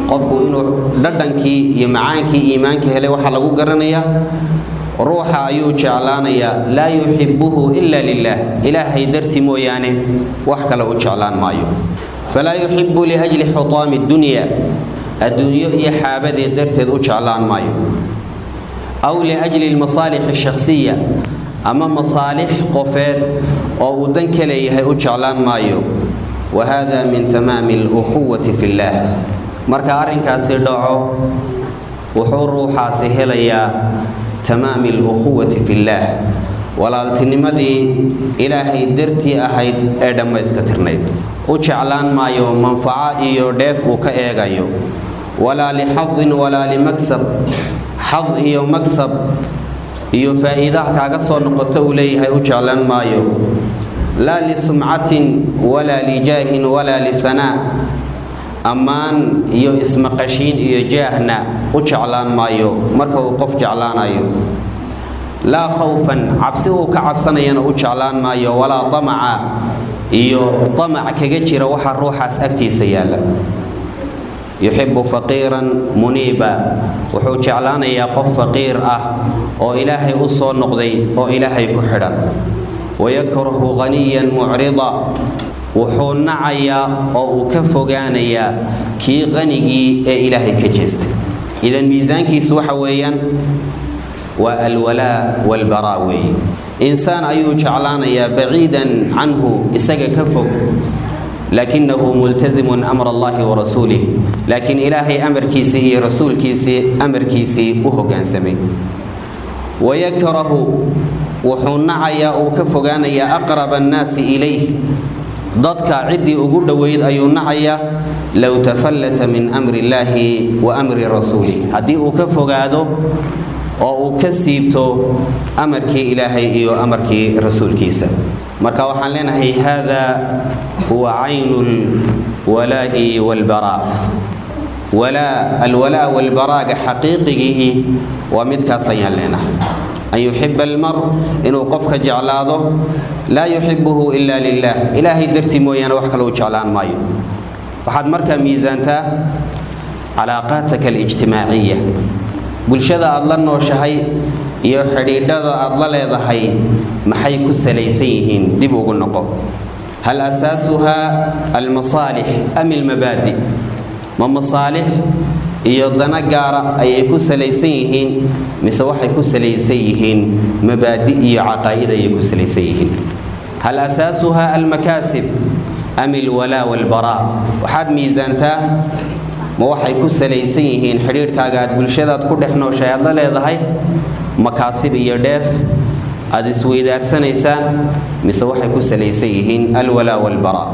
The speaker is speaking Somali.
Qofku inuu dhadhankii iyo macaankii iimaanka helay waxaa lagu garanayaa ruuxa ayuu jeclaanayaa, laa yuxibuhu ila lilah, Ilaahay dartii mooyaane wax kale u jeclaan maayo. Falaa yuxibu liajli xutaami dunya, adduunyo iyo xaabadeed darteed u jeclaan maayo, aw liajli lmasaalix ashakhsiya, ama masaalix qofeed oo uu dan ka leeyahay u jeclaan maayo. Wa hada min tamaami alukhuwati fi illaah. Marka arrinkaasi dhaco, wuxuu ruuxaasi helayaa tamaami alukhuwati fi illaah, walaaltinimadii Ilaahay dartii ahayd ee dhammayska tirnayd. U jeclaan maayo manfaco iyo dheef uu ka eegayo, walaa lixadin walaa limaksab, xad iyo maksab iyo faa'iidaha kaaga soo noqoto uu leeyahay u jeclaan maayo, laa lisumcatin walaa lijaahin walaa lisanaa, ammaan iyo ismaqashiin iyo jaahna u jeclaan maayo. Marka uu qof jeclaanayo, laa khawfan, cabsi uu ka cabsanayana u jeclaan maayo, walaa tamaca, iyo tamac kaga jira waxa ruuxaas agtiisa yaalla. Yuxibu faqiiran muniiba, wuxuu jeclaanayaa qof faqiir ah oo Ilaahay u soo noqday oo Ilaahay ku xidhan. Wayakrahu qaniyan mucrida, wuxuu nacayaa oo uu ka fogaanayaa kii qanigii ee Ilaahay ka jeestay. Idan miisaankiisu waxa weeyaan waa alwalaa walbaraa weeye. Insaan ayuu jeclaanayaa baciidan canhu, isaga ka fog, laakinahu multasimun amra Allahi wa rasuulih, laakiin Ilaahay amarkiisii iyo rasuulkiisii amarkiisii u hoggaansamay. Wayakrahu, wuxuu nacayaa uu ka fogaanayaa aqraba annaasi ilayh, dadka ciddii ugu dhoweyd ayuu nacayaa, low tafallata min amri illaahi wa amri rasuulih, haddii uu ka fogaado oo uu ka siibto amarkii Ilaahay iyo amarkii rasuulkiisa. Marka waxaan leenahay hada huwa caynu lwalaa'i waalbaraa. Walaa alwalaa walbaraaga xaqiiqigii waa midkaas ayaan leenahay: an yuxiba almar, inuu qofka jeclaado, laa yuxibuhu ila lilah, Ilaahay dartii mooyaane wax kale u jeclaan maayo. Waxaad markaa miisaantaa calaaqaataka alijtimaaciya, bulshada aad la nooshahay iyo xidhiidhada aad la leedahay maxay ku salaysan yihiin? Dib ugu noqo. Hal asaasuhaa almasaalix am almabaadi? Ma masaalix iyo dana gaara ayay ku salaysan yihiin, mise waxay ku salaysan yihiin mabaadi iyo caqaa'id ayay ku salaysan yihiin? Hal asaasuhaa almakaasib am alwalaa walbaraa? Waxaad miisaantaa ma waxay ku salaysan yihiin xidhiidhkaaga aad bulshadaad ku dhex nooshay aad la leedahay makaasib iyo dheef aad isweydaarsanaysaan, mise waxay ku salaysan yihiin alwalaa walbaraa?